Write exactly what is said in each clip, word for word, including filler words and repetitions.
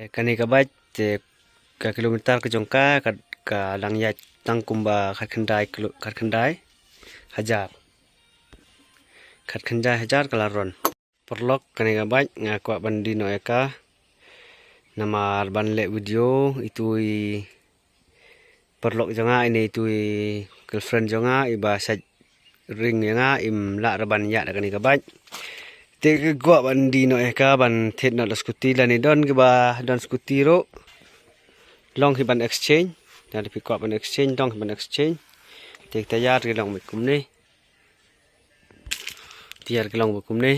Kane ka bike te ka kilometer ka jong ka ka, ka dang ïaid tang kumba khatkhyndai kilo, khatkhyndai hajar. Khatkhyndai hajar ka la run. Paralok, kane ka bike nga kwah ban die noh ïa ka. Namar ban leh video, itu i paralok jong nga, ine itu i girlfriend jong nga, iba shait ring ïa nga, im lah ruh ban ïaid da kane ka bike. Te nga kwah ban die noh ïa ka, ban thied noh da scooty, lane don kiba don scooty ruh. Long hi ban exchange, lada phi kwah ban exchange, long hi ban exchange. Te ki tyre ki long beit kumne. Tyre ki long beit kumne.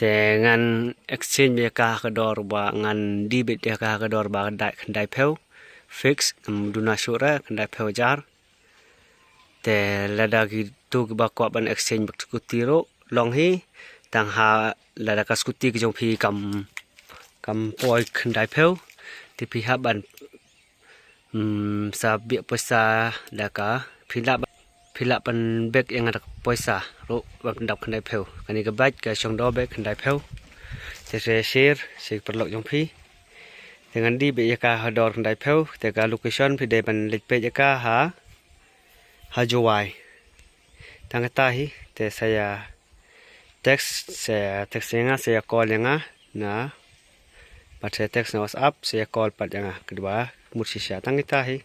Te ngan exchange beit ïa ka ha ka dor ba, ngan die beit ïa ka ha ka dor ba khyndai, khyndai phew. Fix, ym duna shuh re, khyndai phew hajar. Te lada kitu kiba kwah ban exchange beit scooty ruh, long hi, tang ha lada ka scooty ka jong phi kam, kam poi khyndai phew, te phi hap ban, mm, sa beh poisa da ka, phi lah, phi lah ban beh ïa nga da ka poisa ruh ban pyndap khyndai phew. Kane ka bike ka shong dor beit khyndai phew. Te sa share sha ki paralok jong phi. Te ngan die beit ïa ka ha dor khyndai phew, te ka location phi dei ban leit peit ïa ka ha, ha Jowai. Tang kata hi, te sa ïa text, sa ïa text ïa nga, sa ïa call ïa nga, na, bad sa ïa text na WhatsApp, sa ïa call pat ïa nga, kaba mut shisha. Tang kata hi,